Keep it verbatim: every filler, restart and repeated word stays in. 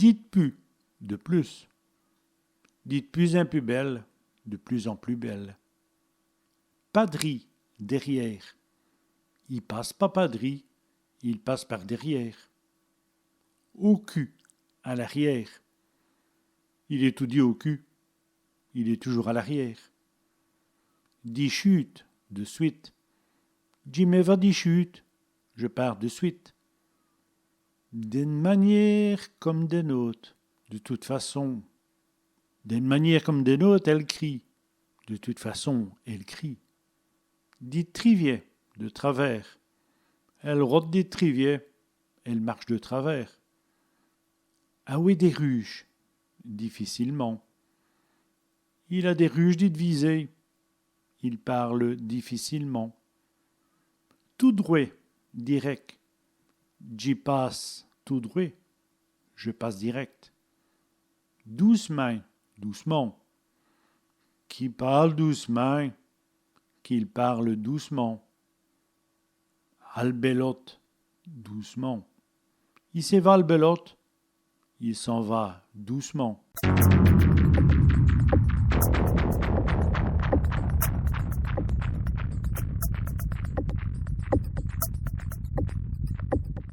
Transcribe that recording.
Di pus, de plus. Di pus en pus bèle, de plus en plus belle. Pa drî, derrière. I passe pa, pa drî, il passe par derrière. Au cu, à l'arrière. Il èst toudi au cu, il est toujours à l'arrière. Di chûte, de suite. Dji m'è va di chûte, je pars de suite. D'ène maniére come d'ène ôte, de toute façon. D'ène maniére come d'ène ôte, èle crîye. De toute façon, elle crie. Di triviès, de travers. Èle rote di triviès, elle marche de travers. Awè dès rûjes, difficilement. Il a dès rûjes di d'viser. Il parle difficilement. Tout drwèt, direct. Dji passe tout drwèt, je passe direct. Doûcemint, doucement. Qu'i pârle doûcemint, qu'il parle doucement. Al bèlote, doucement. I s'è va al bèlote, il s'en va doucement.